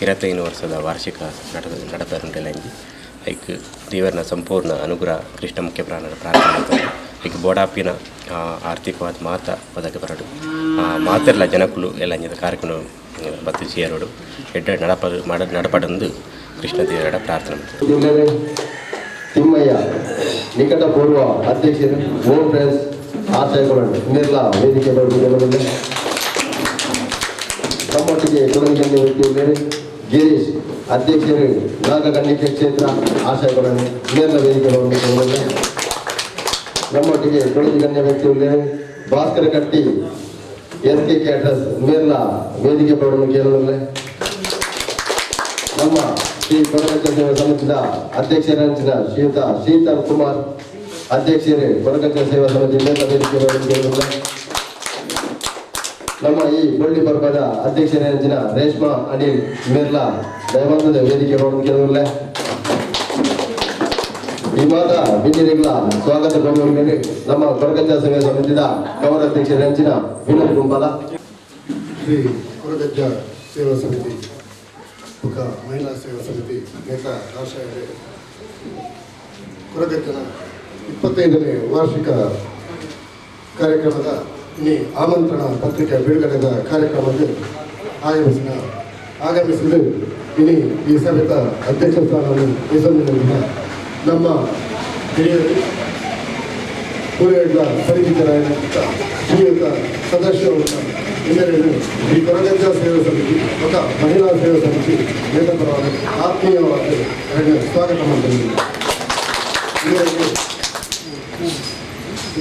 25 ವರ್ಷದ ವಾರ್ಷಿಕ ನಡಪರುಂಟೆಲಂಜಿ ಐಕ್ ದೇವರನ ಸಂಪೂರ್ಣ ಅನುಗ್ರಹ ಕೃಷ್ಣ ಮುಖ್ಯ ಪ್ರಾಣರ ಪ್ರಾರ್ಥನೆ ಐಕ್ ಬೋಡಾಪಿನ ಆರ್ಥಿಕವಾದ ಮಾತ ಪದಕ ಬರಡು ಮಾತೆರ್ಲ ಜನಕುಲು ಎಲ್ಲ ಕಾರ್ಯಕ್ರಮ ಬತ್ತು ಸೇರೋಡು ಎಡ್ಡ ನಡಪಡಂದು ಕೃಷ್ಣ ದೇವರ ಪ್ರಾರ್ಥನೆ. ತಿಮ್ಮಯ್ಯ ನಿಕಟ ಪೂರ್ವ ಅಧ್ಯಕ್ಷರು ಓಂ ಪ್ರೆಸ್ ಆಶಯಗಳು ನಿರ್ಲಾ ವೇದಿಕೆ ಬರಬೇಕು. ತಮ್ಮೊಟ್ಟಿಗೆ ಕೊಡಗಿನಲ್ಲಿ ವ್ಯಕ್ತಿಯಲ್ಲಿ ಗಿರೀಶ್ ಅಧ್ಯಕ್ಷರು ನಾಗಕನ್ನಿಕೆ ಕ್ಷೇತ್ರ ಆಶಯಗಳನ್ನು ನೇರಲ ವೇದಿಕೆ ಬರಬೇಕು. ನಮ್ಮೊಟ್ಟಿಗೆ ಕೊಡಗಿ ಗಣ್ಯ ವ್ಯಕ್ತಿಯಲ್ಲಿ ಭಾಸ್ಕರ ಕಟ್ಟಿ ಎಸ್ ಕೆ ಕ್ಯಾಟರ್ಸ್ ನೇರಲ ವೇದಿಕೆ ಬರಲು ಕೇಳಲೇ. ನಮ್ಮ ಶ್ರೀ ಕೊರಗಜ್ಜ ಸೇವಾ ಸಮಿತಿಯ ಅಧ್ಯಕ್ಷರಂಚಿನ ಶ್ರೀಯುತ ಶೀತಲ್ ಕುಮಾರ್ ಅಧ್ಯಕ್ಷರೇ ಕೊರಗಜ್ಜ ಸೇವಾ ಸಮಿತಿ ನೇರಲ ವೇದಿಕೆ ಬರಲು ಕೇಳಲೇ. ನಮ್ಮ ಈ ಬಳ್ಳಿ ಪರ್ಬದ ಅಧ್ಯಕ್ಷರಂಚಿನ ರೇಷ್ಮಾ ಅನಿಲ್ ಮೇರ್ಲಾ ದಯವಂತದ ವೇದಿಕೆ ಬರಲು ಕೇಳಲೇ. ಈ ಮಾತ ಬಿನ್ನಿರಿಗಳ ಸ್ವಾಗತ ಕೋರುವವರಿಗೆ ನಮ್ಮ ಕೊರಗಜ್ಜ ಸೇವಾ ಸಮಿತಿಯ ಗೌರವ ಅಧ್ಯಕ್ಷರಂಚಿನ ವಿನೋದ್ ಗುಂಪಾಲ. ಶ್ರೀ ಕೊರಗಜ್ಜ ಸೇವಾ ಸಮಿತಿ ಮುಖ ಮಹಿಳಾ ಸೇವಾ ಸಮಿತಿ ನೇತಾ ಆಶಾಯರೇ ಕೊರಗಜ್ಜನ 25ನೇ ವಾರ್ಷಿಕ ಕಾರ್ಯಕ್ರಮದ ಇನಿ ಆಮಂತ್ರಣ ಪತ್ರಿಕೆ ಬಿಡುಗಡೆದ ಕಾರ್ಯಕ್ರಮಕ್ಕೆ ಆಗಮಿಸಿದ ಇನಿ ಈ ಸಭೆತ ಅಧ್ಯಕ್ಷ ಸ್ಥಾನವನ್ನು ವಹಿಸಲಿರುವ ನಮ್ಮ ಹಿರಿಯರು ಪೂರ್ವಗಳ ಪರಿಚಿತರಾದ ಶ್ರೀಯುತ ಸದಸ್ಯರನ್ನು ಎಲ್ಲರಿಗೂ ಶ್ರೀ ಕೊರಗಜ್ಜ ಸೇವಾ ಸಮಿತಿ ಮತ್ತು ಮಹಿಳಾ ಸೇವಾ ಸಮಿತಿ ನೇತೃತ್ವವಾದ ಆತ್ಮೀಯವಾದ ಸ್ವಾಗತ ಮಾಡ್ತೀನಿ. ಇವರಿಗೆ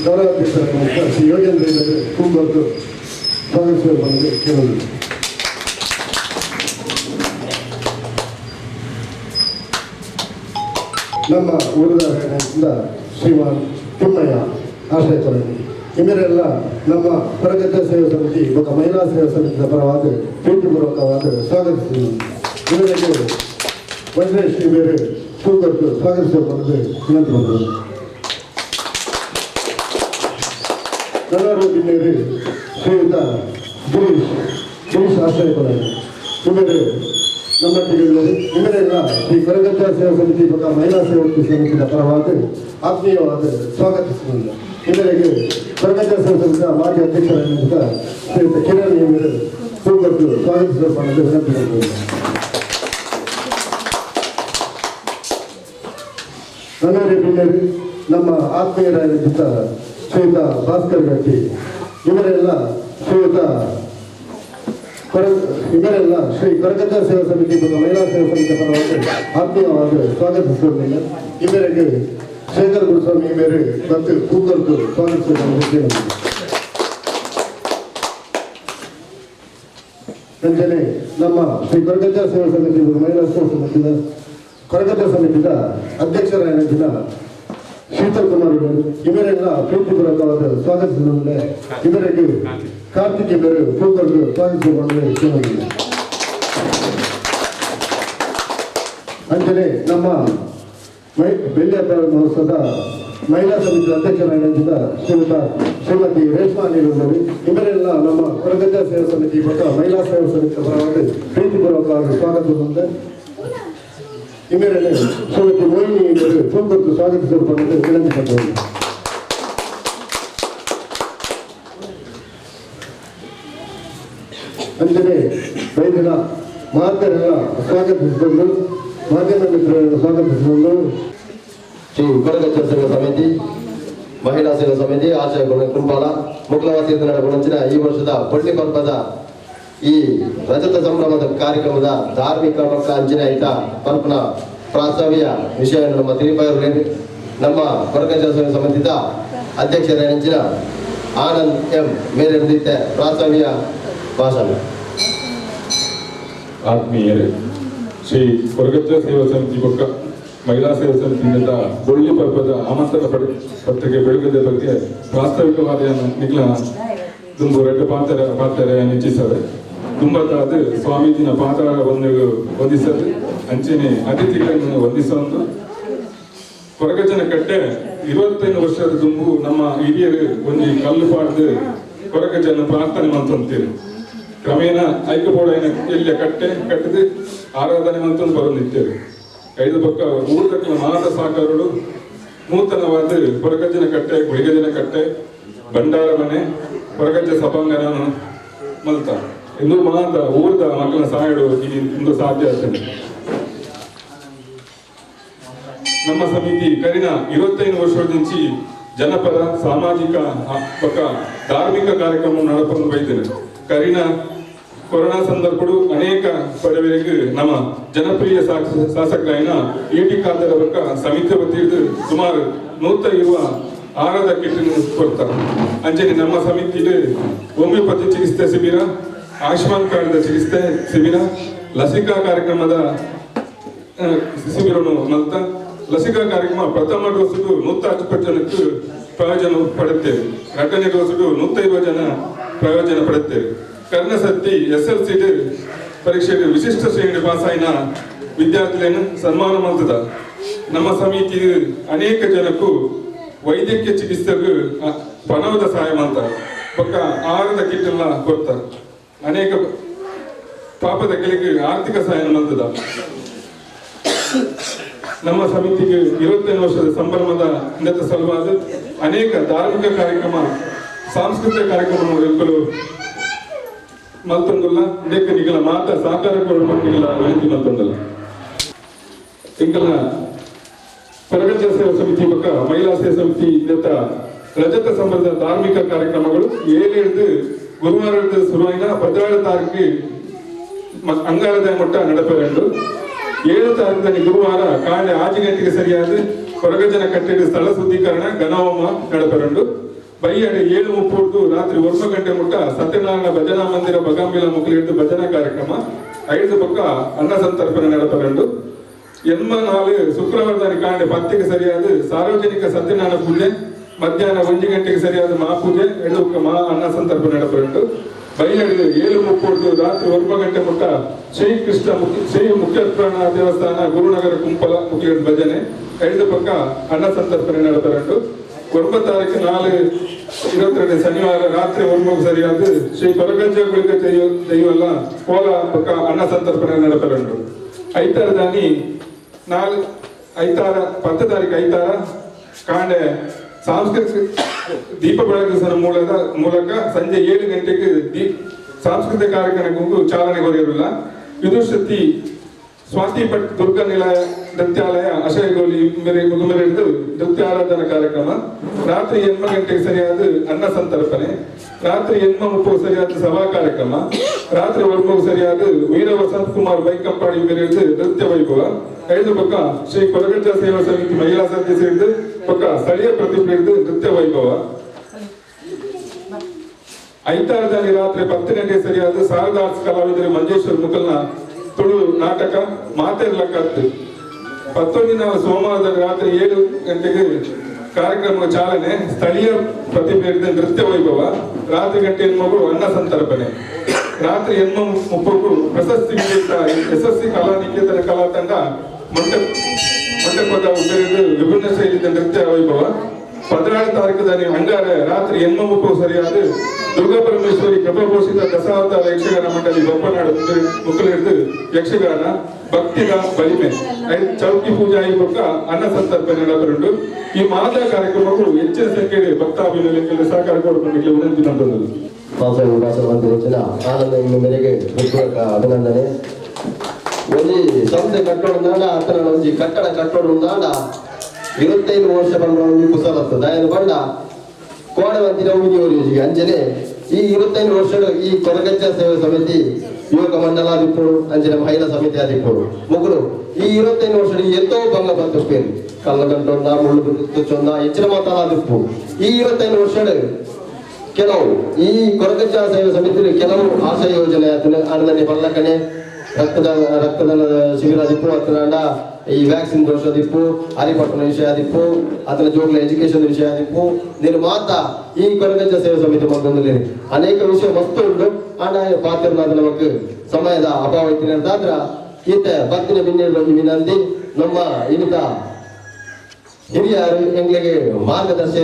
ಗೌರವಾಧ್ಯಕ್ಷರಾದ ಶ್ರೀ ಯೋಗೇಂದ್ರ ಕುಂಬದ್ದು ಸ್ವಾಗತಿಸುವ ಬಂದು ಕೇಳಲು. ನಮ್ಮ ಊರುದಾರರಿಂದ ಶ್ರೀಮಾನ್ ತಿಮ್ಮಯ್ಯ ಆಶ್ರಯ ಕೊಲಂಡಿ ಇವರೆಲ್ಲ ನಮ್ಮ ಕೊರಗಜ್ಜ ಸೇವಾ ಸಮಿತಿ ಮತ್ತು ಮಹಿಳಾ ಸೇವಾ ಸಮಿತಿಯ ಪರವಾದ ಪ್ರೀತಿಪೂರ್ವಕವಾದ ಸ್ವಾಗತಿಸಿದರು. ಇವರಿಗೆ ವಜ್ರೇಶ್ ಇವರು ಪೂರ್ವಕ್ಕೆ ಸ್ವಾಗತಿಸಿಕೊಂಡು ವಿನಂತಿ ಮಾಡಿದರು. ನನ್ನವರು ಬಿನ್ನೇರು ಶ್ರೀಯುತ ಗಿರೀಶ್ ಗಿರೀಶ್ ಆಶ್ರಯ ಕೊಲಂಡಿ ಇವರು ನಮ್ಮೊಟ್ಟಿಗೆ ಇವರೆಲ್ಲ ಶ್ರೀ ಕೊರಗಜ್ಜ ಸೇವಾ ಸಮಿತಿ ಮತ್ತು ಮಹಿಳಾ ಸೇವಾ ಸಮಿತಿಯ ಪರವಾದ ಆತ್ಮೀಯವಾದ ಸ್ವಾಗತಿಸಿದರು. ಇವರಿಗೆ ಕೊರಗಜ್ಜ ಸೇವಾ ಸಮಿತಿಯ ಮಾಜಿ ಅಧ್ಯಕ್ಷರಾದ ಶ್ರೀಯುತ ಕಿರಣ್ ಇವರು ಪೂರ್ವಕ್ಕೆ ಸ್ವಾಗತಿಸಿಕೊಂಡು ವಿನಂತಿ ಮಾಡಿದರು. ನನ್ನವರೇ ಬಿನ್ನೇರು ನಮ್ಮ ಆತ್ಮೀಯರಾಗಿದ್ದ ಶ್ರೀಯುತ ಭಾಸ್ಕರ್ ಗಟ್ಟಿ ಇವರೆಲ್ಲ ಶ್ರೀಯುತ ಇವರೆಲ್ಲ ಶ್ರೀ ಕೊರಗಜ್ಜ ಸೇವಾ ಸಮಿತಿ ಮತ್ತು ಮಹಿಳಾ ಸೇವಾ ಸಮಿತಿ ಪರವಾಗಿ ಆತ್ಮೀಯವಾದ ಸ್ವಾಗತಿಸುವುದಿಲ್ಲ. ಇವರಿಗೆ ಶೇಖರ್ ಗುರುಸ್ವಾಮಿ ಇವರು ಮತ್ತು ಪೂಕರ್ದು ಸ್ವಾಗತಿಸುವುದನ್ನು. ಅಂಜನೆ ನಮ್ಮ ಶ್ರೀ ಕೊರಗಜ್ಜ ಸೇವಾ ಸಮಿತಿ ಮತ್ತು ಮಹಿಳಾ ಸೇವಾ ಸಮಿತಿಯ ಕೊರಗಜ್ಜ ಸಮಿತಿಯ ಅಧ್ಯಕ್ಷರಾಗಿದ್ದ ಶೀತಲ್ ಕುಮಾರ್ ಇವರೆಲ್ಲ ಪ್ರೀತಿಪೂರ್ವಕವಾದ ಸ್ವಾಗತಿಸಿದ. ಇವರಿಗೆ ಕಾರ್ತಿಕ್ ಇವರು ಪೂಕರ್ದು ಸ್ವಾಗತಿಸಿಕೊಂಡು. ಅಂಜನೆ ನಮ್ಮ ಬೆಳ್ಳಿಯಪ್ಪ ಮಹೋತ್ಸವದ ಮಹಿಳಾ ಸಮಿತಿಯ ಅಧ್ಯಕ್ಷರಾಗಿದ್ದ ಶ್ರೀಮತಿ ರೇಷ್ಮಾ ನೀರುವರು ಇವರೆಲ್ಲ ನಮ್ಮ ಕೊರಗಜ್ಜ ಸೇವಾ ಸಮಿತಿ ಮತ್ತು ಮಹಿಳಾ ಸೇವಾ ಸಮಿತಿಯ ಪರವಾಗಿ ಪ್ರೀತಿಪೂರ್ವಕವಾಗಿ ಸ್ವಾಗತಿಸಿದಂತೆ ಇವರೆಲ್ಲ ಶ್ರೀಮತಿ ಮೋಹಿನಿ ಇವರು ಪೂರ್ವಕ್ಕೆ ಸ್ವಾಗತಿಸಿಕೊಂಡು ವಿನಂತಿ ಪಟ್ಟರು. ಅಂಜನೆ ವೈದ್ಯರ ಮಾತೆಲ್ಲ ಸ್ವಾಗತಿಸಿಕೊಂಡು ಮಾಧ್ಯಮ ಮಿತ್ರರನ್ನು ಸ್ವಾಗತಿಸಿಕೊಂಡು ಶ್ರೀ ಕೊರಗಜ್ಜ ಸೇವಾ ಸಮಿತಿ ಮಹಿಳಾ ಸೇವಾ ಸಮಿತಿ ಆಶಯ ಕುಂಬಾಲ ಮುಕ್ಲವಾಸಿ ಗುಣಂಚಿನ ಈ ವರ್ಷದ ಪಳ್ಳಿ ಪರ್ವದ ಈ ರಜತ ಸಂಭ್ರಮದ ಕಾರ್ಯಕ್ರಮದ ಧಾರ್ಮಿಕ ಮಕ್ಕ ಅಂಚಿನ ಐತ ಪರ್ಪನ ಪ್ರಾಸ್ತಾವ್ಯ ವಿಷಯವನ್ನು ನಮ್ಮ ತಿರುಪತಿ ನಮ್ಮ ಕೊರಗಜ್ಜ ಸೇವಾ ಸಮಿತಿದ ಅಧ್ಯಕ್ಷರ ಅಂಚಿನ ಆನಂದ್ ಎಂ ಮೇರೆಂದಿದ್ದ ಪ್ರಾಸ್ತಾವ್ಯ ಭಾಷಣ. ಆತ್ಮೀಯರೇ, ಶ್ರೀ ಕೊರಗಜ್ಜ ಸೇವಾ ಸಮಿತಿ ಬೊಕ್ಕ ಮಹಿಳಾ ಸೇವಾ ಸಮಿತಿಯಿಂದ ಬೊಳ್ಳಿ ಪರ್ವದ ಆಮಂತ್ರಣ ಪತ್ರಿಕೆ ಬೆಳಗದ ಬಗ್ಗೆ ಪ್ರಾಸ್ತಾವಿಕವಾದ ನಿಗ್ಲ ತುಂಬು ರೆಡ್ಡು ಪಾತ್ರ ಪಾತ್ರ ನಿಶ್ಚಿಸದೆ ತುಂಬತ್ತಾದ ಸ್ವಾಮೀಜಿನ ಪಾತ್ರ ಒಂದು ವಂದಿಸದು ಅಂಚನೆ ಅತಿಥಿಗಳನ್ನು ವಂದಿಸೊಂದು ಕೊರಗಜ್ಜನ ಕಟ್ಟೆ 25 ವರ್ಷದ ತುಂಬು ನಮ್ಮ ಹಿರಿಯರು ಒಂದು ಕಲ್ಲು ಪಾಡ್ದು ಕೊರಗಜ್ಜನ ಪ್ರಾರ್ಥನೆ ಮಂತಂತೀರಿ. ಕ್ರಮೇಣ ಐಕ್ಯಬೋಡ ಎಲ್ಲಿಯ ಕಟ್ಟೆ ಕಟ್ಟದೆ ಆರಾಧನೆ ಮಂತಂದು ಬರೋದಿತ್ತೇವೆ. ಐದು ಪಕ್ಕ ಊರದಕ್ಕಲ ಮಾತ ಸಾಕಾರರು ನೂತನವಾದ ಕೊರಗಜ್ಜನ ಕಟ್ಟೆ, ಗುಳಿಗಜ್ಜನ ಕಟ್ಟೆ, ಭಂಡಾರ ಮನೆ, ಕೊರಗಜ್ಜ ಸಭಾಂಗಣ ಮಲ್ತ ಇಂದು ಮಾತ ಊರದ ಮಕ್ಕಳ ಸಹಾಯ ಇಂದು ಸಾಧ್ಯ ಆಗ್ತದೆ. ನಮ್ಮ ಸಮಿತಿ ಕರಿನ 25 ವರ್ಷದಿಂದ ಜನಪರ ಸಾಮಾಜಿಕ ಪಕ್ಕ ಧಾರ್ಮಿಕ ಕಾರ್ಯಕ್ರಮ ನಡಪನ್ನು ಬೈದೇನೆ. ಕರಿನ ಕೊರೋನಾ ಸಂದರ್ಭಗಳು ಅನೇಕ ಪಡವರಿಗೆ ನಮ್ಮ ಜನಪ್ರಿಯ ಶಾಸಕರಾಯಿನ ಇಟಿ ಖಾದರ್ ಬಕ್ಕ ಸಮಿತಿ ವತಿಯಿಂದ ಸುಮಾರು 120 ಆಹಾರದ ಕಿಟ್ ಕೊಡ್ತಾರೆ. ಅಂಚನೆ ನಮ್ಮ ಸಮಿತಿಯಲ್ಲಿ ಹೋಮಿಯೋಪತಿ ಚಿಕಿತ್ಸೆ ಶಿಬಿರ, ಆಯುಷ್ಮಾನ್ ಕಾರ್ಡ್ ಚಿಕಿತ್ಸೆ ಶಿಬಿರ, ಲಸಿಕಾ ಕಾರ್ಯಕ್ರಮದ ಶಿಬಿರವನ್ನು ಮಲ್ತ ಲಸಿಕಾ ಕಾರ್ಯಕ್ರಮ ಪ್ರಥಮ ಡೋಸುಡು 160 ಜನಕ್ಕೆ ಪ್ರಯೋಜನ ಪಡುತ್ತೇವೆ, ಎರಡನೇ ಡೋಸುಡು 120 ಜನ ಪ್ರಯೋಜನ ಪಡುತ್ತೇವೆ. ಕರ್ಣಸತ್ತಿ SLC ಪರೀಕ್ಷೆ ವಿಶಿಷ್ಟ ಶ್ರೇಣಿ ಪಾಸಾಯಿನ ವಿದ್ಯಾರ್ಥಿಗಳನ್ನು ಸನ್ಮಾನ ಮಾಡ್ತದ. ನಮ್ಮ ಸಮಿತಿ ಅನೇಕ ಜನಕ್ಕೂ ವೈದ್ಯಕೀಯ ಚಿಕಿತ್ಸೆಗೂ ಪಣವದ ಸಹಾಯ ಮಾಡ್ತಾರೆ, ಪಕ್ಕ ಆಹಾರದ ಕಿಟ್ ಎಲ್ಲ ಕೊಡ್ತಾರೆ, ಅನೇಕ ಪಾಪದ ಕೆಳಗೆ ಆರ್ಥಿಕ ಸಹಾಯ ಮಾಡ್ತದ. ನಮ್ಮ ಸಮಿತಿಗೆ 25 ವರ್ಷದ ಸಂಭ್ರಮದ ಉನ್ನತ ಸಲುವಾದ ಅನೇಕ ಧಾರ್ಮಿಕ ಕಾರ್ಯಕ್ರಮ, ಸಾಂಸ್ಕೃತಿಕ ಕಾರ್ಯಕ್ರಮ ಮಲ್ತೊಂದುಲ್ಲ. ಇದಕ್ಕೆ ನಿಗಲ ಮಾತ ಸಹಕಾರ ಕೊಡುವ ವಿನಂತಿ ಮಲ್ತೊಂದಲ್ಲ. ಎಂಕಲ್ನ ಕೊರಗಜ್ಜ ಸೇವಾ ಸಮಿತಿ ಬೊಕ್ಕ ಮಹಿಳಾ ಸೇವಾ ಸಮಿತಿ ಇದತ್ತ ರಜತ ಸಂಬಂಧ ಧಾರ್ಮಿಕ ಕಾರ್ಯಕ್ರಮಗಳು 7 ಗುರುವಾರ ಶುರುವಾಯಿನ 16 ತಾರೀಕು ಅಂಗಾರದ ಮಟ್ಟ ನಡಪೆರಡು. 7 ತಾರೀಕು ಗುರುವಾರ ಕಾಂಡೆ 6 ಗಂಟೆಗೆ ಸರಿಯಾದ ಕೊರಗಜ್ಜನ ಕಟ್ಟಡ ಸ್ಥಳ ಶುದ್ಧೀಕರಣ ಗಣಹೋಮ ನಡಪೆರಂಡು. ಬೈಯಡೆ 7:30 ರಾತ್ರಿ 1 ಗಂಟೆ ಮುಟ್ಟ ಸತ್ಯನಾರಾಯಣ ಭಜನಾ ಮಂದಿರ ಬಗಾಂಬಿಲ ಮುಖಲಿಟ್ಟು ಭಜನಾ ಕಾರ್ಯಕ್ರಮ 5 ಪಕ್ಕ ಅನ್ನ ಸಂತರ್ಪಣೆ ನಡಪೆರಂಡು. 84 ಶುಕ್ರವಾರದಲ್ಲಿ ಕಾಂಡೆ 10ಕ್ಕೆ ಸರಿಯಾದ ಸಾರ್ವಜನಿಕ ಸತ್ಯನಾರಾಯಣ ಪೂಜೆ, ಮಧ್ಯಾಹ್ನ 1 ಗಂಟೆಗೆ ಸರಿಯಾದ ಮಹಾಪೂಜೆ, ಎಡುಕ ಮಹಾ ಅನ್ನ ಸಂತರ್ಪಣೆ ನಡೆಪುಂಡು. ಬೈಲಡಿ 7:30 ರಾತ್ರಿ 9 ಗಂಟೆ ಮುಟ್ಟ ಶ್ರೀ ಕೃಷ್ಣ ಶ್ರೀ ಮುಖ್ಯಪ್ರಾಣ ದೇವಸ್ಥಾನ ಗುರುನಗರ ಕುಂಪಲ ಮುಖ್ಯ ಭಜನೆ, ಐದು ಪಕ್ಕ ಅನ್ನ ಸಂತರ್ಪಣೆ ನಡೆಪುಂಡು. 9 ತಾರೀಕು 4/22 ಶನಿವಾರ ರಾತ್ರಿ 9 ಸರಿಯಾದ ಶ್ರೀ ಕೊರಗಜ್ಜ ಗುಳಿಕ ದೈವಲ್ಲ ಕೋಲ ಪಕ್ಕ ಅನ್ನ ಸಂತರ್ಪಣೆ ನಡೆಪುಂಡು. ಐತಾರದಾನಿ 4 ಐತಾರ 10 ತಾರೀಕು ಐತಾರ ಕಾಂಡೆ ಸಾಂಸ್ಕೃತಿಕ ದೀಪ ಬೆಳಗಿಸುವ ಮೂಲಕ ಸಂಜೆ 7 ಗಂಟೆಗೆ ಸಾಂಸ್ಕೃತಿಕ ಕಾರ್ಯಕ್ರಮಕ್ಕೂ ಚಾಲನೆ ಕೊರೆಯಿರಲ್ಲ. ವಿದುಷತಿ ಸ್ವಾತಿ ಭಟ್ ದುರ್ಗಾ ನಿಲಯ ನೃತ್ಯಾಲಯ ಅಶಯಗೋಲಿ ಮುಗುಮೆರೆದು ನೃತ್ಯ ಆರಾಧನಾ ಕಾರ್ಯಕ್ರಮ. ರಾತ್ರಿ 8 ಗಂಟೆಗೆ ಸರಿಯಾದ ಅನ್ನ ಸಂತರ್ಪಣೆ, ರಾತ್ರಿ 8:30 ಸರಿಯಾದ ಸಭಾ ಕಾರ್ಯಕ್ರಮ, ರಾತ್ರಿ 9 ಸರಿಯಾದ ವೀರ ವಸಂತ್ ಕುಮಾರ್ ಬೈಕಂಪಾಡಿ ಮೇರೆದು ನೃತ್ಯ ವೈಭವ. ಐದು ಪಕ್ಕ ಶ್ರೀ ಕೊರಗಜ್ಜ ಸೇವಾ ಸಮಿತಿ ಮಹಿಳಾ ಸಮಿತಿ ಸೇರಿದು ಪಕ್ಕ ಸ್ಥಳೀಯ ಪ್ರತಿಭೆ ನೃತ್ಯ ವೈಭವ. ಐತಾರದಲ್ಲಿ ರಾತ್ರಿ 10 ಗಂಟೆಗೆ ಸರಿಯಾದ ಶಾರದಾ ಆರ್ಟ್ಸ್ ಕಲಾವಿದರು ಮಂಜೇಶ್ವರ ಮುಕಲ್ನ ತುಳು ನಾಟಕ ಮಾತೆರ್ಲಕತ್ತು. 19 ಸೋಮವಾರದ ರಾತ್ರಿ 7 ಗಂಟೆಗೆ ಕಾರ್ಯಕ್ರಮ ಚಾಲನೆ, ಸ್ಥಳೀಯ ಪ್ರತಿಭೆ ನೃತ್ಯ ವೈಭವ. ರಾತ್ರಿ ಗಂಟೆ 8 ಅನ್ನ ಸಂತರ್ಪಣೆ, ರಾತ್ರಿ 8:30 ಪ್ರಶಸ್ತಿ ವಿಜೇತ ಯಶಸ್ವಿ ಕಲಾನಿಕೇತನ ಕಲಾ ತಂಡ ಮಂಟಪದ ವಿಭಿನ್ನ ಶೈಲಿಯ ನೃತ್ಯ ವೈಭವ. 16 ತಾರೀಕು ಅಂಗಾರ ರಾತ್ರಿ 8:30 ಸರಿಯಾದ ದುರ್ಗಾ ಪರಮೇಶ್ವರಿ ಕೃಪಾಪೋಷಿತ ದಸಾವತಾರ ಯಕ್ಷಗಾನ ಮಂಡಳಿ ಬೊಪ್ಪನಾಡು ಮುಕ್ಕಲಿಡಿದು ಯಕ್ಷಗಾನ ಭಕ್ತಿದ ಬಲಿಮೆ ಚೌಕಿ ಪೂಜಾ ಈ ಪಕ್ಕ ಅನ್ನ ಸಂತರ್ಪಣೆ ನಡೆಬರುಂಡು. ಈ ಮಾತಾ ಕಾರ್ಯಕ್ರಮಗಳು ಹೆಚ್ಚಿನ ಸಂಖ್ಯೆಯಲ್ಲಿ ಭಕ್ತಾಭಿಮಾನಿಗಳಿಗೆ ಸಹಕಾರ ಕೊಡಬೇಕು ವಿನಂತಿ ನಂಬುವುದು. ಆನಂದ ಮೇರೆಗೆ ಅಭಿನಂದನೆ. ಒಂಜಿ ಸಂಸ್ಥೆ ಕಟ್ಟೋಣ ಅತ್ತನ ಒಂಜಿ ಕಟ್ಟಡ ಕಟ್ಟೋಣ 25 ವರ್ಷ ಬಂದ ಒಂಜಿ ಕುಸಲತ್ತು ದಯದ ಬಂಡ ಕೋಣೆ ವಂತಿನ ಉಳಿದಿಯವರಿಗೆ ಅಂಜನೆ ಈ 25 ವರ್ಷ ಈ ಕೊರಗಜ್ಜ ಸೇವಾ ಸಮಿತಿ ಯುವಕ ಮಂಡಲ ಆದಿಪ್ಪುಡು ಅಂಜನೆ ಮಹಿಳಾ ಸಮಿತಿ ಆದಿಪ್ಪುಡು ಮುಗುರು ಈ 25 ವರ್ಷ ಎಂತೋ ಭಂಗ ಬಂತು ಕಲ್ಲಗಂಟೊಂದ ಮುಳ್ಳು ತುಚ್ಚೊಂದ ಹೆಚ್ಚಿನ ಮಾತಾಡ ಆದಿಪ್ಪು. ಈ 25 ವರ್ಷ ಕೆಲವು ಈ ಕೊರಗಜ್ಜ ಸೇವಾ ಸಮಿತಿ ಕೆಲವು ಆಶಯ ಯೋಜನೆ ಅಣ್ಣನೆ ಬಲ್ಲಕನೆ ರಕ್ತದಾನ ಶಿಬಿರ ಆದಿಪ್ಪು, ಅತ್ತನಾಂಡ ಈ ವ್ಯಾಕ್ಸಿನ್ ದೋಷ ದಿಪ್ಪು, ಅರಿಪಟ್ಟಣ ವಿಷಯ ಆದಿಪ್ಪು, ಅದರ ಜೋಗ್ಲ ಎಜುಕೇಶನ್ ವಿಷಯ ಆದಿಪ್ಪು. ನೀನು ಮಾತ ಈ ಕೊರಗಜ್ಜ ಸೇವಾ ಸಮಿತಿ ಮತ್ತೊಂದು ಅನೇಕ ವಿಷಯ ವಸ್ತು ಉಂಟು. ಆಂಡ ಪಾತ್ರನಾದ ನಮಕ್ ಸಮಯದ ಅಭಾವ ಇತ್ತಿನ ಈತ ಭಕ್ತಿನ ಬಿನ್ನೆ ವಿನಂತಿ ನಮ್ಮ ಇನ್ನಿತ ಹಿರಿಯರು ಎಂಗಳಿಗೆ ಮಾರ್ಗದರ್ಶಿ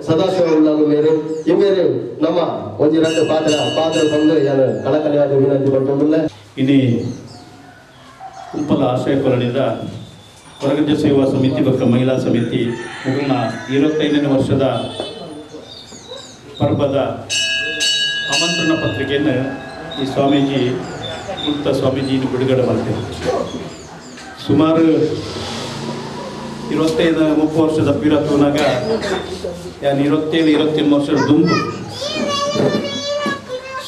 ಸದಾಶಿವ ಮೇರೆ ಇಮೇರೆ ನಮ್ಮ ಒಂಜಿ ಎರಡು ಪಾತ್ರ ಪಾತ್ರ ಬಂದು ಏನು ಕಳಕಳಿಯಾದ ವಿನಂತಿ ಪಡ್ಕೊಂಡಿಲ್ಲ. ಇನಿ ಕುಂಪಲ ಆಶ್ರಯ ಕೊರಳಿದ ಕೊರಗಜ್ಜ ಸೇವಾ ಸಮಿತಿ ಬಕ್ಕ ಮಹಿಳಾ ಸಮಿತಿ ಮುಗುಲ್ನ 25ನೇ ವರ್ಷದ ಪರ್ವದ ಆಮಂತ್ರಣ ಪತ್ರಿಕೆಯನ್ನು ಈ ಸ್ವಾಮೀಜಿ ಕುಂತ ಸ್ವಾಮೀಜಿಯನ್ನು ಬಿಡುಗಡೆ ಮಾಡ್ತೇವೆ. ಸುಮಾರು 25-30 ವರ್ಷದ ಪೀರತ್ವನಾಗ ಯಾನು 27-28 ವರ್ಷದ ದುಂಬು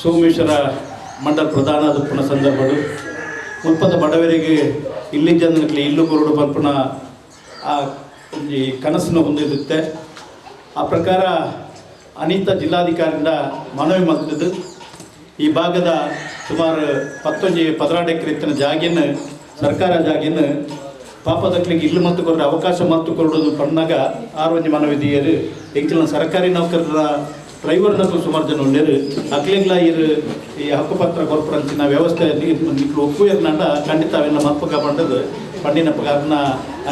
ಸೋಮೇಶ್ವರ ಮಂಡಲ ಪ್ರಧಾನ ದುಪ್ಪನ ಸಂದರ್ಭಗಳು ಮುಲ್ಪದ ಬಡವರಿಗೆ ಇಲ್ಲಿ ಜನಕ್ಕೆ ಇಲ್ಲು ಕೊರಡು ಪಲ್ಪನ ಆ ಈ ಕನಸನ್ನು ಹೊಂದಿರುತ್ತೆ. ಆ ಪ್ರಕಾರ ಅನಿತಾ ಜಿಲ್ಲಾಧಿಕಾರಿಯಿಂದ ಮನವಿ ಮಾಡ್ತಿದ್ದು ಈ ಭಾಗದ ಸುಮಾರು 11-16 ಎಕರೆ ಇತ್ತಿನ ಜಾಗಿನ ಸರ್ಕಾರ ಜಾಗಿನ ಪಾಪದಕ್ಲಿಗೆ ಇಲ್ಲು ಮತ್ತು ಕೊರಡು ಅವಕಾಶ ಮತ್ತು ಕೊರಡು ಪಣ್ಣಾಗ ಆರು ಮನವಿ ದಿಯರು ಎಂಚಿನ ಸರ್ಕಾರಿ ನೌಕರರ ಡ್ರೈವರ್ನಕ್ಕೂ ಸುಮಾರು ಜನ ಉಳ್ಳೇರು ಅಕ್ಲಿಂಗ್ಲ ಇರು ಈ ಹಕ್ಕುಪತ್ರ ಕೊರ್ಪರಂಚಿನ ವ್ಯವಸ್ಥೆ ನಿಕ್ಲು ಒಪ್ಪುಯರ್ನಂಡ ಖಂಡಿತ ಅವೆಲ್ಲ ಮಲ್ಪಕ ಪಂಡದು ಪಂಡಿನಪ್ಪಗ ಅದನ್ನ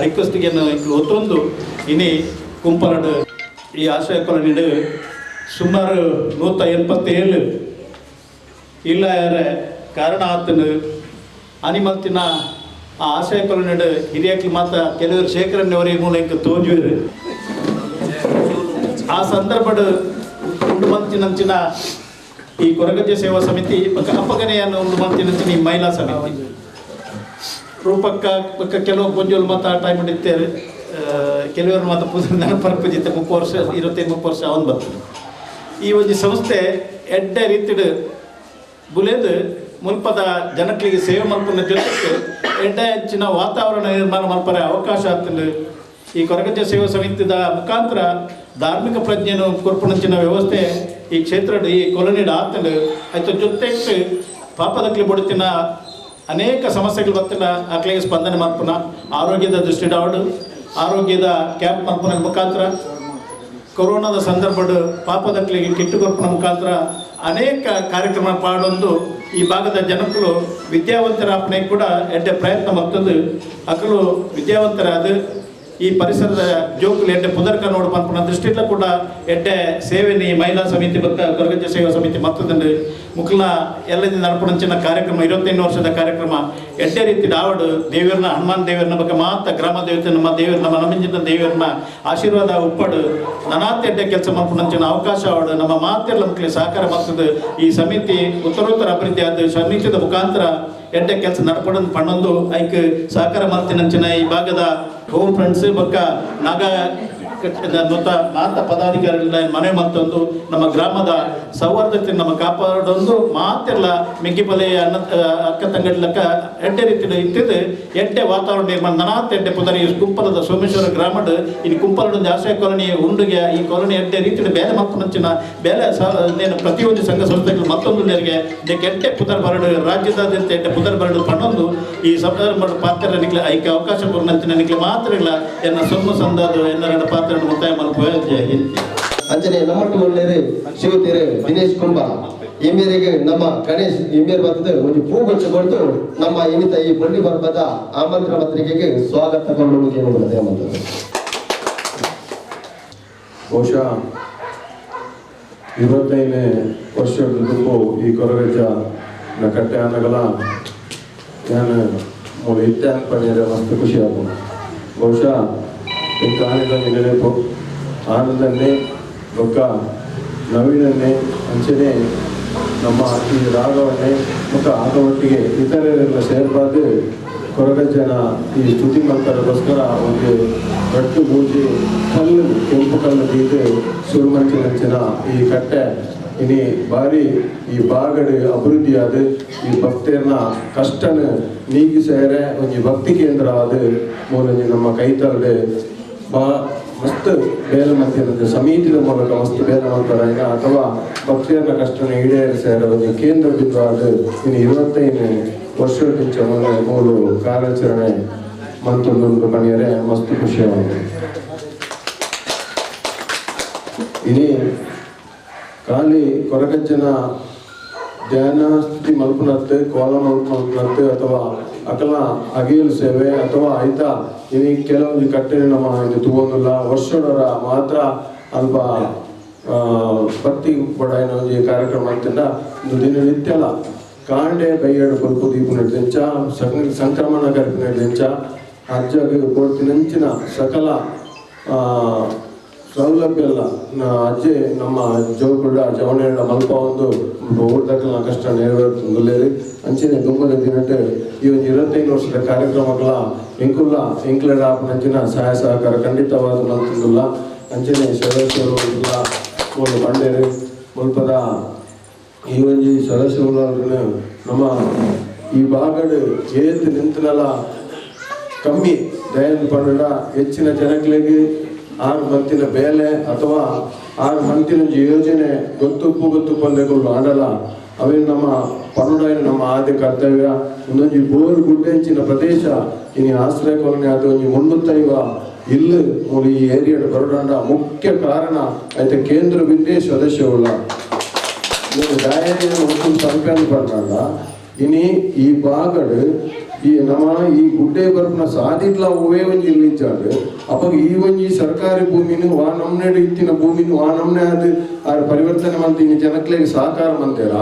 ರಿಕ್ವೆಸ್ಟ್ಗೆ ಇಕ್ಲು ಒತ್ತೊಂದು ಇನಿ ಕುಂಪಲಡು ಈ ಆಶ್ರಯ ಕಾಲೋನಿಡು ಸುಮಾರು 187 ಇಲ್ಲ ಕಾರಣ ಆತನು ಅನಿಮಲ್ತಿನ ಆ ಆಶ್ರಯ ಕಾಲೋನಿಡು ಹಿರಿಯಕ್ಲಿ ಮಾತ್ರ ಕೆಲವರು ಶೇಖರಣ್ಣವರಿಗೆ ಮೂಲಕ ತೋಜುವರು. ಆ ಸಂದರ್ಭಡು ಉಂಡು ಮಂತಿನಂಚಿನ ಈ ಕೊರಗಜ್ಜ ಸೇವಾ ಸಮಿತಿ ಪಕ್ಕ ಅಪ್ಪಗನೆಯನ್ನು ಉಂಡು ಮಂತಿನಂಚಿನ ಈ ಮಹಿಳಾ ಸಮಿತಿ ರೂಪಕ್ಕ ಪಕ್ಕ ಕೆಲವು ಪೊಂಜೋಲು ಮಾತ್ರ ಆ ಟೈಮ್ ಇತ್ತೇವೆ ಕೆಲವರು ಮಾತ್ರ ಪೂಜೆ ನೆನಪರ್ಪಿಜಿತ್ತೆ 30 ವರ್ಷ 25-30 ವರ್ಷ ಅವನು ಬರ್ತದೆ. ಈ ಒಂದು ಸಂಸ್ಥೆ ಎಡ್ಡೆ ರೀತಿಡು ಬುಲೇದು ಮುಲ್ಪದ ಜನಕ್ಲಿಗೆ ಸೇವೆ ಮಲ್ಪನ ಜೊತೆಗೆ ಎಡ್ಡೆ ಹೆಚ್ಚಿನ ವಾತಾವರಣ ನಿರ್ಮಾಣ ಮಲ್ಪರೆ ಅವಕಾಶ ಆಗ್ತದೆ. ಈ ಕೊರಗಜ್ಜ ಸೇವಾ ಸಮಿತಿದ ಮುಖಾಂತರ ಧಾರ್ಮಿಕ ಪ್ರಜ್ಞೆಯನ್ನು ಕೊರ್ಪಣಂಚಿನ ವ್ಯವಸ್ಥೆ ಈ ಕ್ಷೇತ್ರದ ಈ ಕೊಲನಿಡ ಆಗ್ತದೆ. ಆಯ್ತು ಜೊತೆಗೆ ಪಾಪದಕ್ಲಿ ಬಡುತ್ತಿನ ಅನೇಕ ಸಮಸ್ಯೆಗಳು ಬತ್ತಿಲ್ಲ ಅಕ್ಲೆಗೆ ಸ್ಪಂದನೆ ಮಲ್ಪುನ ಆರೋಗ್ಯದ ದೃಷ್ಟಿಡಾವಡು ಆರೋಗ್ಯದ ಕ್ಯಾಂಪ್ ಮಲ್ಪುನ ಮುಖಾಂತರ ಕೊರೋನಾದ ಸಂದರ್ಭಡ್ ಪಾಪದಕ್ಲಿಗೆ ಕಿಟ್ಟು ಕೊರ್ಪುನ ಮುಖಾಂತರ ಅನೇಕ ಕಾರ್ಯಕ್ರಮ ಪಾಡೊಂದು ಈ ಭಾಗದ ಜನಕ್ಕಳು ವಿದ್ಯಾವಂತರಾಪಣೆ ಕೂಡ ಎಡ್ಡೆ ಪ್ರಯತ್ನ ಮತ್ತೊಂದು ಅಕಲು ವಿದ್ಯಾವಂತರಾದ ಈ ಪರಿಸರದ ಜೋಕುಲು ಎಡ್ಡೆ ಪುದರ್ಕ ನೋಡು ಪನ್ಪುನ ದೃಷ್ಟಿಲ ಕೂಡ ಎಡ್ಡೆ ಸೇವೆನಿ ಮಹಿಳಾ ಸಮಿತಿ ಬೊಕ್ಕ ಕೊರಗಜ್ಜ ಸೇವಾ ಸಮಿತಿ ಮತ್ತೊಂದು ಮುಕ್ಲ ಎಲ್ಲದಿಂದ ನಡಪುನಂಚಿನ ಕಾರ್ಯಕ್ರಮ 25 ವರ್ಷದ ಕಾರ್ಯಕ್ರಮ ಎಡ್ಡೆ ರೀತಿ ಆವಡು ದೇವರನ್ನ ಹನುಮಾನ್ ದೇವರನ್ನ ಬಗ್ಗೆ ಮಾತ ಗ್ರಾಮ ದೇವತೆ ನಮ್ಮ ದೇವರು ನಮ್ಮ ನಮಿಂಜಿನ ದೇವರನ್ನ ಆಶೀರ್ವಾದ ಉಪ್ಪಡು ನನಾತ್ ಎಡ್ಡೆ ಕೆಲಸ ಮಲ್ಪುನಂಚಿನ ಅವಕಾಶ ಆವಡು ನಮ್ಮ ಮಾತೆಲ್ಲ ಮಕ್ಕಳಿಗೆ ಸಹಕಾರ ಮತ್ತದು ಈ ಸಮಿತಿ ಉತ್ತರೋತ್ತರ ಅಭಿವೃದ್ಧಿ ಆದ ಸಮಿತಿದ ಮುಖಾಂತರ ಎಡ್ಡೆ ಕೆಲಸ ನಡ್ಪಡೋದು ಪಣ್ಣೊಂದು ಐಕ್ ಸಹಕಾರ ಮಲ್ತಿನಂಚಿನ ಈ ಭಾಗದ ಹೋಮ್ ಫ್ರೆಂಡ್ಸ್ ಬೊಕ್ಕ ನಾಗ ಮಾತ ಪದಾಧಿಕಾರಿಗಳ ಮನೆ ಮತ್ತೊಂದು ನಮ್ಮ ಗ್ರಾಮದ ಸೌಹಾರ್ದತೆ ನಮ್ಮ ಕಾಪಾಡೊಂದು ಮಾತೆಲ್ಲ ಮೆಗ್ಗಿಪಲೆ ಅಣ್ಣ ಅಕ್ಕ ತಂಗಡ್ಲಕ್ಕ ಎಡ್ಡೆ ರೀತಿಯ ಇತ್ತಿದ್ದು ಎಡ್ಡೆ ವಾತಾವರಣ ನಿರ್ಮಾಣ ನನಾತ್ ಎಡ್ಡೆ ಪುದರಿ ಕುಂಪಲದ ಸೋಮೇಶ್ವರ ಗ್ರಾಮಡ್ ಇಲ್ಲಿ ಕುಂಪಲದ ಆಶ್ರಯ ಕಾಲೋನಿ ಉಂಡುಗೆ ಈ ಕಾಲೋನಿ ಎಡ್ಡೆ ರೀತಿಯ ಬೇಲೆ ಮಕ್ಕಳಂಚಿನ ಬೇಲೆ ಪ್ರತಿಯೊಂದು ಸಂಘ ಸಂಸ್ಥೆಗಳು ಮತ್ತೊಂದು ನೆರಿಗೆ ಎಡ್ಡೆ ಪುದರ್ ಬರಡು ರಾಜ್ಯದಾದ್ಯಂತ ಎಡ್ಡೆ ಪುದರ್ ಬರಡು ಪಣ್ಣೊಂದು ಈ ಸಂದರ್ಭ ಪಾತ್ರ ನಿಕ್ಲೆ ಐಕೆ ಅವಕಾಶ ಕೊಡಂಚಿನ ನಿಕ್ಲೆ ಮಾತ್ರ ಇಲ್ಲ ಎನ್ನ ಸೊಮ್ಮು ಸಂದಾದು ಎನ್ನ ಪಾತ್ರ ಮುಕ್ತಾಯ ಮಲ್ಪುವೆ. ಜೈ ಹಿಂದ್. ಅಂಚನೆ ನಮ್ಮಟ್ಟು ಒಳ್ಳೆಯರು ಶಿವತೇರು ದಿನೇಶ್ ಕುಂಬಾರ ಈ ಮೇರೆಗೆ ನಮ್ಮ ಗಣೇಶ್ ಈ ಮೇರೆ ಬರ್ತದೆ ಒಂದು ಪೂ ಗೊಚ್ಚ ಕೊಡ್ತು ನಮ್ಮ ಇನ್ನಿತ ಈ ಬಳ್ಳಿ ಪರ್ಬದ ಆಮಂತ್ರಣ ಪತ್ರಿಕೆಗೆ ಸ್ವಾಗತ ಕೊಳ್ಳುವುದು. ಬಹುಶಃ 25ನೇ ವರ್ಷದ ತುಂಬು ಈ ಕೊರಗಜ್ಜ ಕಟ್ಟೆ ಅನ್ನಗಲ ನಾನು ಮೂಲ ಇತ್ತೆ ಪಡೆಯರೆ ಮಸ್ತ್ ಖುಷಿ ಆಪುಂಡು. ಬಹುಶಃ ಇಂಕ ಆನಂದ ನೆನಪು ಆನಂದನ್ನೇ ಬೊಕ್ಕ ನವೀನನ್ನೇ ಅಂಚನೆ ನಮ್ಮ ಈ ರಾಘವನ್ನೇ ಮತ್ತು ಆಗ ಒಟ್ಟಿಗೆ ಇತರರೆಲ್ಲ ಸೇರ್ಬಾರ್ದು ಕೊರಗಜ್ಜನ ಈ ಸ್ತುತಿ ಮಲ್ಪರಗೋಸ್ಕರ ಒಂದು ಗಟ್ಟು ಪೂಜೆ ಕಲ್ಲು ಕೆಂಪು ಕಲ್ಲು ತೀದು ಸುರುಮಂಚಿನಂಚಿನ ಈ ಕಟ್ಟೆ ಇನಿ ಬಾರಿ ಈ ಬಾಗಡು ಅಭಿವೃದ್ಧಿಯಾದ ಈ ಭಕ್ತರನ್ನ ಕಷ್ಟನ ನೀಗಿ ಸೇರೆ ಒಂಜಿ ಭಕ್ತಿ ಕೇಂದ್ರ ಆದ ಮೂಲಂಜಿ ನಮ್ಮ ಕೈತಲ್ಡೆ ಬಾ ಮಸ್ತ್ ಬೇಲೆ ಮಂತಿನ ಸಮಿತಿದ ಮೂಲಕ ಮಸ್ತ್ ಬೇಲೆ ಮಂತರಾಯಿನ ಅಥವಾ ಭಕ್ತಿಯನ್ನ ಕಷ್ಟನ ಈಡೇರಿಸಿದ ಒಂದು ಕೇಂದ್ರ ಬಿಂದು ಆದ ಇನ್ನು 25 ವರ್ಷಕ್ಕಿಂತ ಮೂರು ಕಾರ್ಯಾಚರಣೆ ಮಂತೊಂದು ಪಣಿಯರೆ ಮಸ್ತ್ ಖುಷಿಯಾಗಿದೆ. ಇನಿ ಖಾಲಿ ಕೊರಗಜ್ಜನ ಧ್ಯಾನ ಸ್ಥಿತಿ ಮಲ್ಪನತ್ತೆ ಕೋಲ ಮಲ್ಪನತ್ತೆ ಅಥವಾ ಅಕಲ ಅಗೇಲು ಸೇವೆ ಅಥವಾ ಆಯ್ತಾ ಇನಿ ಕೆಲವೊಂದು ಕಟ್ಟೆ ನಮ್ಮ ಇದು ತಗೊಂಡಿಲ್ಲ ವರ್ಷಡರ ಮಾತ್ರ ಅಲ್ಪ ಭಕ್ತಿ ಬಡಾಯಿನ ಒಂಜಿ ಕಾರ್ಯಕ್ರಮ ಅಂತಿಂದ ದಿನನಿತ್ಯಲ ಕಾಂಡೆ ಬೈಯಡು ಬಲ್ಪು ದೀಪ ನಡೆದಿಂಚ ಸಂಕ್ರಮಣ ಕರ್ಪು ನಡೆದಿಂಚ ಅಜ್ಜಗೆ ಬೋಡ್ತಿನಂಚಿನ ಸಕಲ ಸೌಲಭ್ಯ ಎಲ್ಲ ಅಜ್ಜೆ ನಮ್ಮ ಜೋಗುಡ ಜವನೇಡ ಮಲ್ಪ ಒಂದು ಊರ್ದಕ್ಕಲ ಕಷ್ಟ ನೆರವೇರ್ತುಂದುಲ್ಲೇರಿ ಅಂಚನೆ ದುಂಬದ ದಿನಟ್ ಈ ಒಂದು 25 ವರ್ಷದ ಕಾರ್ಯಕ್ರಮಗಳ ಎಂಕುಲ್ಲ ಎಂಕ್ಲೆಡ ಆಪುನಂಚಿನ ಸಹಾಯ ಸಹಕಾರ ಖಂಡಿತವಾದ ಮಲ್ತುಂದುಲ್ಲ. ಅಂಚನೆ ಸದಸ್ಯರು ಮೂಲು ಬಂಡೇರು ಮುಲ್ಪದ ಈ ಒಂಜಿ ಸದಸ್ಯರು ನಮ್ಮ ಈ ಭಾಗಡ್ ಏತ್ ನಿಂತನಲ ಕಮ್ಮಿ ದಯನ್ ಪಂಡ ಹೆಚ್ಚಿನ ಜನಗಳಿಗೆ 6 ಮಂತಿನ ಬೇಲೆ ಅಥವಾ 6 ಮಂತಿನ ಯೋಜನೆ ಗೊತ್ತುಪ್ಪು ಗೊತ್ತು ಪಂದೆಗಳು ಆಡಲ್ಲ ಅವೇನು ನಮ್ಮ ಪನ್ನುಡಾಯಿನ ನಮ್ಮ ಆದ್ಯ ಕರ್ತವ್ಯ. ಒಂದೊಂಜಿ ಬೋರು ಗುಡ್ಡೆಂಚಿನ ಪ್ರದೇಶ ಇನಿ ಆಶ್ರಯ ಕಾಲೋನಿ ಆದ ಒಂಜಿ 350 ಇಲ್ಲು ಮೂಲು ಈ ಏರಿಯಾಡ್ ಬರೋಡಂಡ ಮುಖ್ಯ ಕಾರಣ ಐತೆ ಕೇಂದ್ರ ಬಿಂದೇ ಸದಸ್ಯವುಳ್ಳ ದಾಯನ ಸಂಕಲ್ಪ ಪಂಡ ಇನಿ ಈ ಭಾಗಡ್ ಈ ನಮ್ಮ ಈ ಗುಡ್ಡೆ ಬರ್ಪುನ ಸಾದಿಟ್ಲ ಒವ್ವೇ ಒಂಜಿ ಇಲ್ಲಿಂಚಾಡು ಅಪಗ ಈ ಒಂಜಿ ಸರ್ಕಾರಿ ಭೂಮಿನು ವಾ ನಮ್ನೆಡು ಇತ್ತಿನ ಭೂಮಿನು ವಾ ನಮ್ನೆ ಅದು ಆರ್ ಪರಿವರ್ತನೆ ಮಂತಿ ಇನ್ನು ಜನಕ್ಲೆಗ್ ಸಹಕಾರ ಮಂತೇರ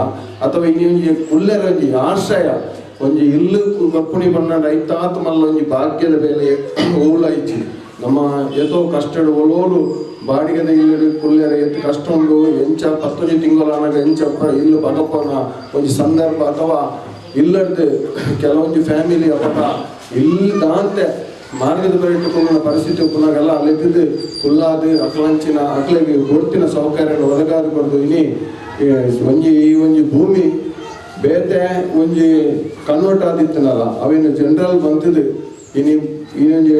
ಅಥವಾ ಇನಿ ಒಂಜಿ ಕುಲ್ಲೆರ ಒಂಜಿ ಆಶ್ರಯ ಒಂಜಿ ಇಲ್ಲು ಕಪ್ಪುಣಿ ಬಣ್ಣ ಐತಾತ್ ಮಲ್ಲ ಒಂಜಿ ಭಾಗ್ಯದ ಬೇಲೆ ಓಲ ಇಚ್ಚಿ ನಮ್ಮ ಏತೋ ಕಷ್ಟಡು ಒಲೋಲು ಬಾಡಿಗೆದ ಇಲ್ಲಡು ಕುಲ್ಲೆರ ಎತ್ತು ಕಷ್ಟ ಉಂಡು ಎಂಚ 10 ತಿಂಗಳಾನಾಗ ಎಂಚ ಇಲ್ಲು ಬಗಪ್ಪನ ಒಂಜಿ ಸಂದರ್ಭ ಅಥವಾ ಇಲ್ಲಡ್ದು ಕೆಲವೊಂದು ಫ್ಯಾಮಿಲಿ ಅಪಟ ಇಲ್ದಾಂತೆ ಮಾರ್ಗದ ಬರಿಟ್ಟುಕೊಂಡ ಪರಿಸ್ಥಿತಿ ಉಪ್ಪುನಾಗೆಲ್ಲ ಅಲ್ಲಿದ್ದು ಕುಲ್ಲಾದು ಅಕ್ಲಂಚಿನ ಅಕ್ಲೆಗೆ ಗುರುತಿನ ಸೌಕರ್ಯ ಒದಗಾದು ಕೊಡ್ದು ಇನಿ ಒಂಜಿ ಈ ಒಂಜಿ ಭೂಮಿ ಬೇತೆ ಒಂಜಿ ಕನ್ವರ್ಟ್ ಆದಿತ್ತನಲ್ಲ ಅವೇನು ಜನರಲ್ ಬಂತಿದ್ದು ಇನಿ ಇನ್ನೊಂಜಿ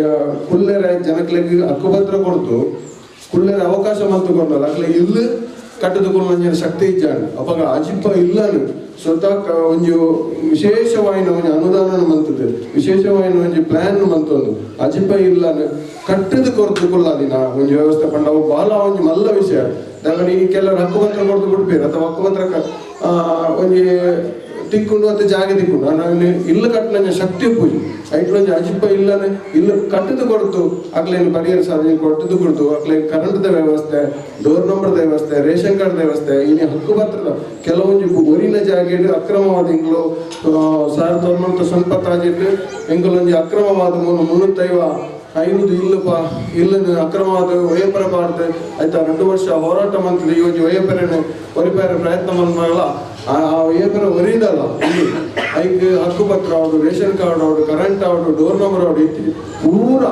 ಕುಲ್ಲೆರ ಜನಕ್ಲೆಗ್ ಹಕ್ಕುಪತ್ರ ಕೊಡ್ತು ಕುಲ್ಲೆರ ಅವಕಾಶ ಮಂತುಕೊಂಡಲ್ಲ ಅಕ್ಲೆ ಇಲ್ಲಿ ಕಟ್ಟುದುಕೊಳ್ಳ ಶಕ್ತಿ ಇಜ್ಜಾಂಡ್ ಅಪಗ ಅಜಿಪ್ಪ ಇಲ್ಲನು ಸ್ವತಃ ಒಂಜಿ ವಿಶೇಷವಾಯಿನ ಒಂಜಿ ಅನುದಾನ ಮಂತದ್ದು ವಿಶೇಷವಾಯಿನ ಒಂಜಿ ಪ್ಲಾನ್ ಮಂತೊಂದು ಅಜಿಪ್ಪ ಇಲ್ಲನು ಕಟ್ಟದು ಕೊರತು ಕುಲ್ಲಾದಿನ ಒಂಜಿ ವ್ಯವಸ್ಥೆ ಪಂಡ ಅವು ಬಹಳ ಒಂಜಿ ಮಲ್ಲ ವಿಷಯ. ದಾಂಗಡಿ ಈ ಕೆಲವರು ಹಕ್ಕುಪತ್ರ ಕೊಡ್ದು ಬಿಡ್ಪೇರು ಅಥವಾ ಹಕ್ಕುಪತ್ರ ಒಂಜಿ ತಿಕ್ಕೊಂಡು ಅಥವಾ ಜಾಗ ತಿಕ್ಕೊಂಡು ನಾನು ಇಲ್ಲು ಕಟ್ಟನ ಶಕ್ತಿ ಪೂಜೆ ಐಟ್ಲೊಂಜಿ ಅಜಿಪ್ಪ ಇಲ್ಲನೆ ಇಲ್ಲು ಕಟ್ಟದು ಕೊಡ್ತು ಅಕ್ಲೇನು ಪರಿಹಾರ ಸಾಧನೆ ಕೊಟ್ಟದು ಕೊಡ್ತು ಅಕ್ಲೇನು ಕರೆಂಟ್ದ ವ್ಯವಸ್ಥೆ, ಡೋರ್ ನಂಬರ್ದ ವ್ಯವಸ್ಥೆ, ರೇಷನ್ ಕಾರ್ಡ್ ವ್ಯವಸ್ಥೆ, ಇನ್ನು ಹಕ್ಕುಪತ್ರದ ಕೆಲವೊಂಜಿ ಒರಿನ ಜಾಗೆಡ್ ಅಕ್ರಮವಾದ ಇಂಗ್ಲು 1990 ಸಂಪತ್ತಾಜಿಟ್ಟು ಎಂಗುಲೊಂಜಿ ಅಕ್ರಮವಾದ 355 ಇಲ್ಲುಪ ಇಲ್ಲನ್ನು ಅಕ್ರಮವಾದ ವಯಪರ ಬಾರ್ದು ಆಯ್ತಾ 2 ವರ್ಷ ಹೋರಾಟ ಮಂತ್ರಿ ಈ ಒಂಜಿ ವಯಪರನೆ ಒರಿಪಾರ ಪ್ರಯತ್ನ ಮಂದಲ್ಲ ಆ ವಯಪರ ಒರಿದಲ್ಲ ಇಲ್ಲಿ ಐಕ್ ಹಕ್ಕುಪತ್ರ ಅವಡು, ರೇಷನ್ ಕಾರ್ಡ್ ಅವಡು, ಕರೆಂಟ್ ಅವಡು, ಡೋರ್ ನಂಬರ್ ಅವಡು ಇತ್ತು ಪೂರ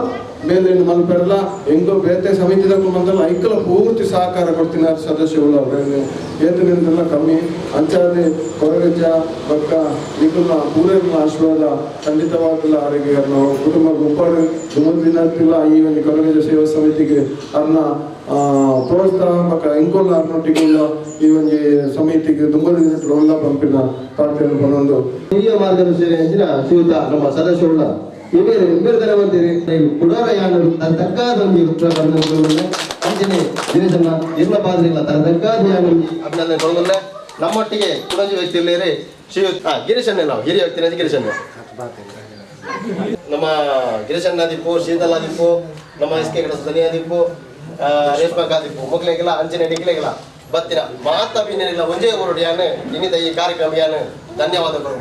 ಮೇಲೆ ಮಲ್ಪೆರಲ್ಲ ಹೆಂಗೋ ಬೇತೆ ಸಮಿತಿದ ಮಂದಲ್ಲ ಐಕಲ ಪೂರ್ತಿ ಸಹಕಾರ ಕೊಡ್ತೀನಿ ಸದಸ್ಯಗಳು ಅವ್ರು ಏತನಿಂದೆಲ್ಲ ಕಮ್ಮಿ ಅಂಚಾದೆ ಕೊರಗಜ್ಜ ಬಕ್ಕ ನಿಕುಲ್ನ ಪೂರೈನ ಆಶೀರ್ವಾದ ಖಂಡಿತವಾಗಲ್ಲ ಅವರಿಗೆ ನಾವು ಕುಟುಂಬ ಗುಂಪಾಡು ದಿನತ್ತಿಲ್ಲ ಈ ಒಂದು ಕೊರಗಜ್ಜ ಸೇವಾ ಸಮಿತಿಗೆ ಅವ್ರನ್ನ ಪ್ರೋತ್ಸಾಹ ಬಕ್ಕ ಎಂಕೊಲ್ಲ ಅವ್ರನ್ನೊಟ್ಟಿಗೆಲ್ಲ ಈ ಒಂದು ಸಮಿತಿಗೆ ತುಂಬ ದಿನ ಪಂಪಿನ ಪಾರ್ಟಿಯನ್ನು ಬಂದೊಂದು ಹಿರಿಯ ಮಾರ್ಗದರ್ಶಿ ಅಂಚಿನ ಶ್ರೀಯುತ ನಮ್ಮ ಸದಸ್ಯರುಳ ಇವೇರು ಇಬ್ಬರು ತರ ಬಂದಿರಿ ಕುಡೋರ ಯಾನರು ತಕ್ಕಾದ ಒಂಜಿ ಉತ್ತರ ಬಂದ ಅಂಚನೆ ದಿನೇಶನ ಇರ್ಲ ಪಾದ್ರಿಗಳ ತರ ತಕ್ಕಾದ ಯಾನು ಅಭಿನಂದನೆ ಕೊಡೋದಿಲ್ಲ. ನಮ್ಮೊಟ್ಟಿಗೆ ಕುಡಂಜಿ ವ್ಯಕ್ತಿ ಇಲ್ಲೇರಿ ಶ್ರೀಯುತ ಗಿರೀಶನ್ನೇ, ನಾವು ಹಿರಿಯ ವ್ಯಕ್ತಿ ಗಿರೀಶನ್ನೇ. ನಮ್ಮ ಗಿರೀಶಣ್ಣ ದಿಪ್ಪು, ಶೀತಲ ದಿಪ್ಪು, ನಮ್ಮ ಎಸ್ ಕೆ ಕಡಸ ಧನಿಯಾ ದಿಪ್ಪು, ರೇಷ್ಮಾ ದಿಪ್ಪು ಮೊಗ್ಲೇಗಿಲ್ಲ ಅಂಚನೆ ನಿಗ್ಲೇಗಿಲ್ಲ ಬತ್ತಿನ ಮಾತ ಬಿನ್ನೆಲ್ಲ ಒಂಜೇ ಊರುಡು ಯಾನು ಇನ್ನಿತ ಈ ಕಾರ್ಯಕ್ರಮ ಯಾನು ಧನ್ಯವಾದಗಳು.